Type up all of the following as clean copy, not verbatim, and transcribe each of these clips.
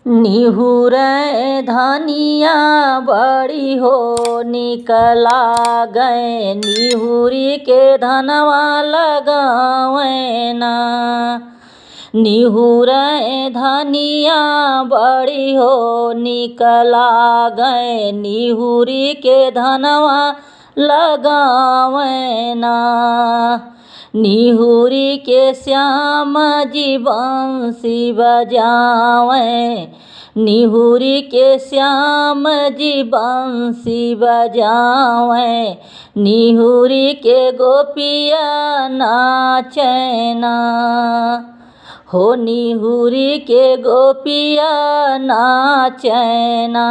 निहुरे धनिया बड़ी हो निकला गए, निहुरी के धनवा लगावे ना। निहुरे धनिया बड़ी हो निकला गए, निहुरी के धनवा लगावे ना। निहुरी के श्याम जी बंसी बजावे, निहुरी के श्याम जी बंसी बजावे, निहुरी के गोपिया नाचे ना। हो निहुरी के गोपिया नाचे ना।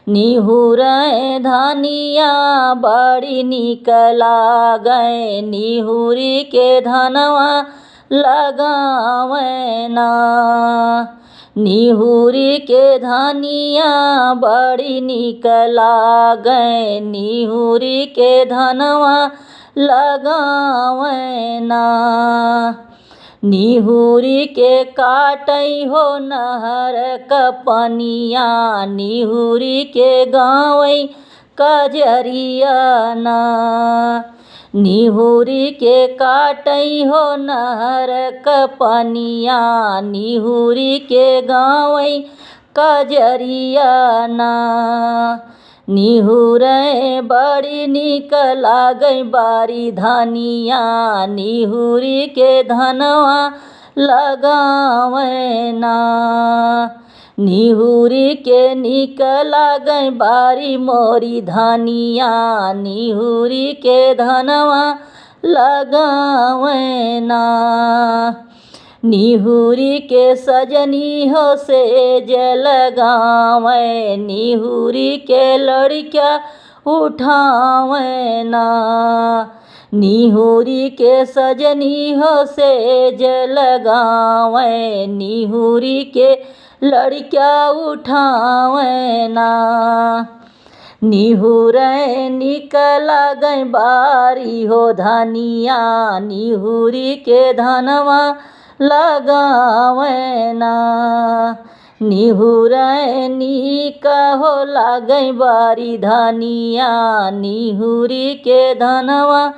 निहुरे धनिया बड़ी निकला गए, निहुरी के धनवा लगावे ना। निहुरी के धनिया बड़ी निकला गए, निहुरी के धनवा लगावे ना। निहुरी के काटई हो नहर कपनिया, निहुरी के गावई कजरिया ना। निहुरी के काटई हो नहर कपनिया, निहुरी के गावई कजरिया ना। निहुरे बड़ी निक लागई बारी धनिया, निहुरी के धनवा लगावे ना। निहुरी के निक लागई बारी मोरी धनिया, निहुरी के धनवा लगावे ना। निहुरी के सजनी हो सेज लगावे, निहुरी के लड़का उठावे ना। निहुरी के सजनी हो सेज लगावे, निहुरी के लड़का उठावे ना। निहुरे निक लागई बारी हो धनिया, निहुरी के धनवा लगावे ना। निहुरे निक हो लागई बारी धनिया, निहुरी के धनवा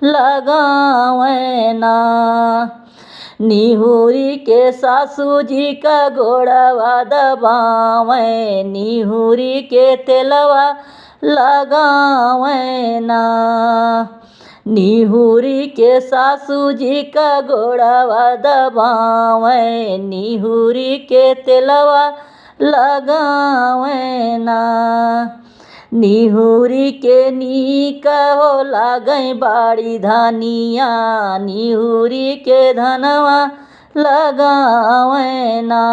लगावे ना। निहुरी के सासू जी का गोड़वा दबावे, निहुरी के तेलवा लगावे ना। निहुरी के सासू जी का गोड़वा दबावे, निहुरी के तेलवा लगावे ना। निहुरी के निक हो लागई बाड़ी धनिया, निहुरी के धनवा लगावे ना।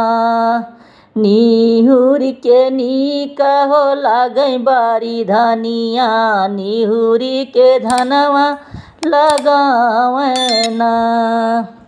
निहुरी के निक हो लागई बारी धनिया, निहुरी के धनवा लगावे ना।